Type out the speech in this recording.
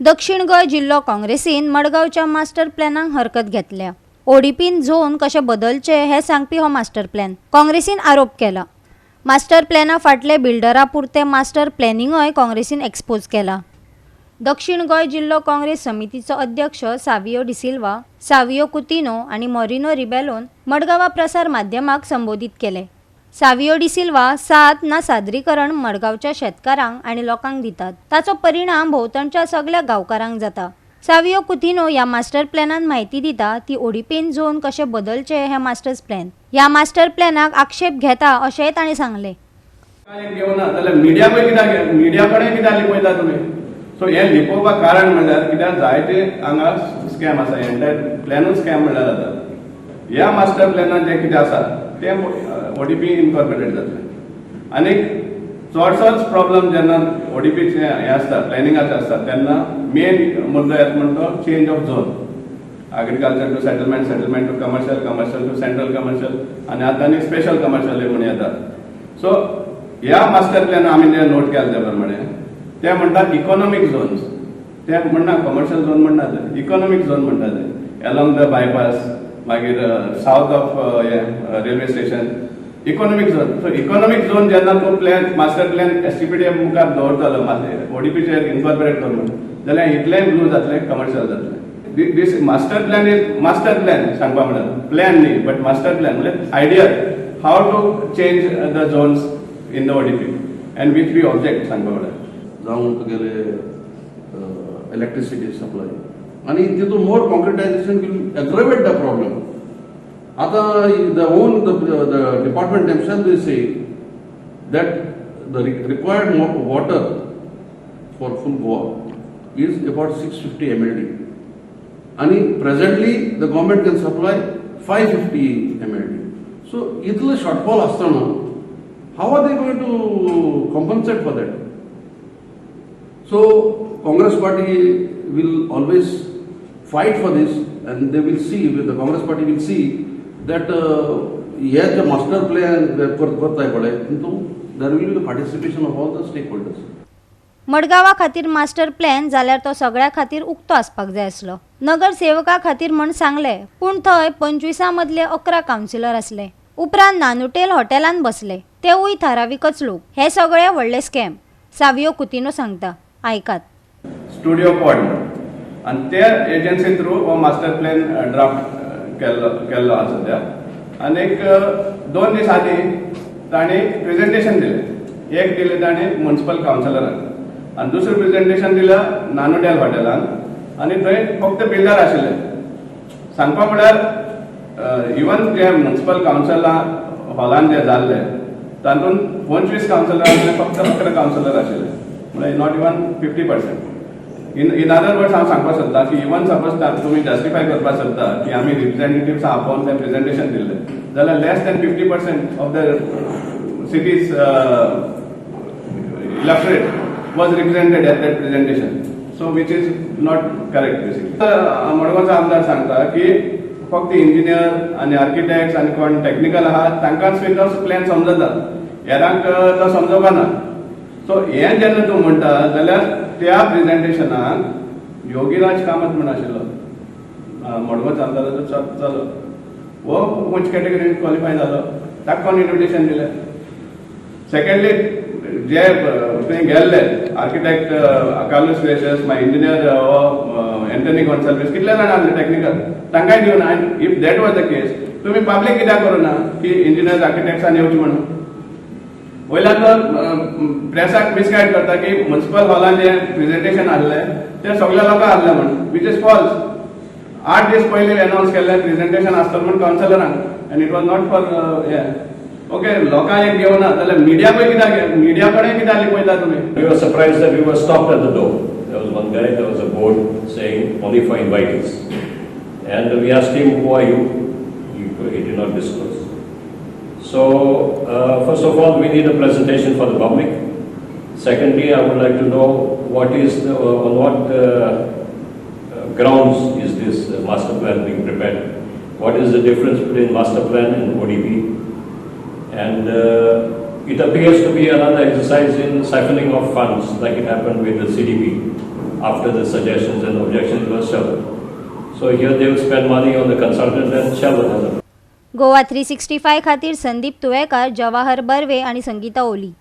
दक्षिण गोंय जिल्लो काँग्रेसीन मडगांवच्या मास्टर प्लॅनाक हरकत घेतल्या. ओडीपीन झोन कशे बदलचे हे सांगपी हो मास्टर प्लॅन, काँग्रेसीन आरोप केला. मास्टर प्लॅना फाटले बिल्डरा पुरते मास्टर प्लॅनिंगय काँग्रेसीन एक्सपोज केला. दक्षिण गोंय जिल्लो काँग्रेस समितीचो अध्यक्ष सावियो डिसिल्वा, सावियो कुतिनो आनी मोरिनो रिबेलोन मडगांवा प्रसार माध्यमाक संबोधीत केले. सावियो डिसिल्वा, साद ना सादरीकरण मडगांवच्या शेतकारांक आनी लोकांक दितात, ताचो परिणाम भोंवतणच्या सगल्या गांवकारांक जाता. सावियो कुतिनो ह्या मास्टर प्लॅनान म्हायती दिता ती ओडीपीन झोन कशें बदलचे हे मास्टर्स प्लॅन. ह्या मास्टर प्लॅनाक आक्षेप घेता, अशेंय ताणें सांगलें. काय घेवना जाल्यार मिडिया पळय कित्याक, मिडिया कडेन कित्याक लिपयता तुमी? सो हें लिपोवपाक कारण म्हणल्यार कित्याक, जायते हांगा स्कॅम आसा. एंटायर प्लॅनूच स्कॅम म्हणल्यार जाता. ह्या मास्टर प्लॅनान जें कितें आसा तें ओडीपी इनकॉर्पोरेट जातलें. आनीक चडसोच प्रॉब्लम जेन्ना ओडीपीचें हें आसता, प्लॅनिंगाचें आसता, तेन्ना मेन मुद्दो येता म्हणटा तो change of zone, agriculture to settlement, settlement to commercial, commercial to central commercial आनी आतां आनी स्पेशल कमर्शियल म्हूण येता. सो ह्या मास्टर प्लॅन आमी जे नोट केले त्या प्रमाणे ते म्हणटात इकॉनॉमीक झोन्स. ते म्हणना कमर्शियल झोन म्हणना, ते इकॉनॉमीक झोन म्हणटा. ते एलॉंग the bypass, मागीर सावथ ऑफ हे railway station, economic zone. So economic zone जेन्ना तूं प्लॅन, मास्टर प्लॅन एसटीपीडी मुखार दवरतलो, ओडीपीचेर इनकॉर्पोरेट करून, जाल्यार इतलेंय ब्लू जातलें, कमर्शियल जातलें. This master plan is master plan सांगपा म्हणल्यार प्लॅन न्ही, बट मास्टर प्लॅन म्हणल्यार idea how to change the zones in the ODP and which we object सांगपा म्हणल्यार. जावं तुगेले इलेक्ट्रिसिटी सप्लाय आनी तितून more concretization will aggravate the problem. आतां the own the department themselves they say that the required water for full Goa is about 650 MLD आणि presently the government can supply 550 MLD. So इतलो shortfall आसतना how are they going to compensate for that? So Congress party will always fight for this and they will see, the Congress party will see that हे जे master plan करताय पळय, तितून there will be the participation of all the stakeholders. मडगांवा खातीर master plan जाल्यार तो सगळ्या खातीर उक्तो आसपाक जाय आसलो. नगरसेवका खातीर म्हण सांगले, पूण थंय 25 मदले 11 कावन्सिलर आसले. उपरांत नानुटेल हॉटेलान बसले, तेवूय थारावीकच लोक. हे सगळे व्हडले स्कॅम, सावियो कुतिनो सांगता, आयकात. स्टुडिओ पॉड म्हणून आनी ते एजन्सी थ्रू हो मास्टर प्लॅन ड्राफ्ट केल्लो आसा सद्या. आनीक 2 दीस आदीं तांणी प्रेझेंटेशन दिलें. एक दिलें तांणी म्युन्सिपल कावन्सिलराक आनी दुसरें प्रेझेंटेशन दिलें नानोडेल हॉटेलान आनी थंय फक्त बिल्डर आशिल्ले. सांगपा म्हळ्यार इवन जे म्युन्सिपल कावन्सिला हॉलान जे जाल्ले, तातूंत 25 कावन्सिलर आसले, फक्त 11 कावन्सिलर आशिल्ले, म्हळ्यार not even 50%. In other words, हांव सांगपाक सोदता की इवन सपोज तुमी जस्टिफाय करपाक सोदता की आमी रिप्रेझेंटेटिव्स आपोवन तें प्रेझेंटेशन दिल्लें जाल्यार less than 50% of the city's electorate was represented at that presentation. So which is not correct basically. मडगांवचो आमदार सांगता की फक्त इंजिनियर आनी आर्किटेक्ट आनी कोण टॅक्निकल आहा तांकांच तो प्लॅन समजता, हेरांक तो समजोवपा ना. सो हें जेन्ना तूं म्हणटा जाल्यार त्या प्रेझेंटेशनाक योगीराज कामत म्हण आशिल्लो, मडगांवच्या आमदाराचो चलो, हो खंयच्या कॅटेगरीन क्वॉलिफाय जालो? ताका कोण इन्विटेशन दिलें? सेकंडली, जे थंय गेल्ले आर्किटेक्ट कार्लूस ग्रेशियस, मागीर इंजिनियर हो एंटनी गोन्साल्वीस, कितले जाण आसले टॅक्निकल, तांकांय दिवना. If that was the case, तुमी पब्लीक कित्याक करूना की इंजिनियर आर्किटेक्ट्सान येवचे म्हणून? वयल्यान तो प्रेसाक मिसगायड करता की म्युन्सिपल हॉलान जे प्रेझेंटेशन आहले ते सगल्या लोकांक आहले म्हणून, which is false. 8 दीस पयलीं अनावन्स केल्लें प्रेझेंटेशन आसतलें म्हूण कावन्सिलरांक आनी it was not for हे. ओके, लोकांक एक घेवना जाल्यार मिडिया पळय कित्याक, मिडिया कडेन कित्याक लिपयता तुमी? We were surprised that we were stopped at the door. There was one guy, there was a board saying only for invitees. And we asked him, "Who are you?" He did not disclose. So, first of all, we need a presentation for the public. Secondly, I would like to know on what grounds is this master plan being prepared? What is the difference between master plan and ODP? And it appears to be another exercise in siphoning of funds like it happened with the CDP. After the suggestions and objections were shelved. So here they will spend money on the consultant and shelve another. Goa 365 खातीर संदीप तुवेकर, जवाहर बर्वे आनी संगीता ओली.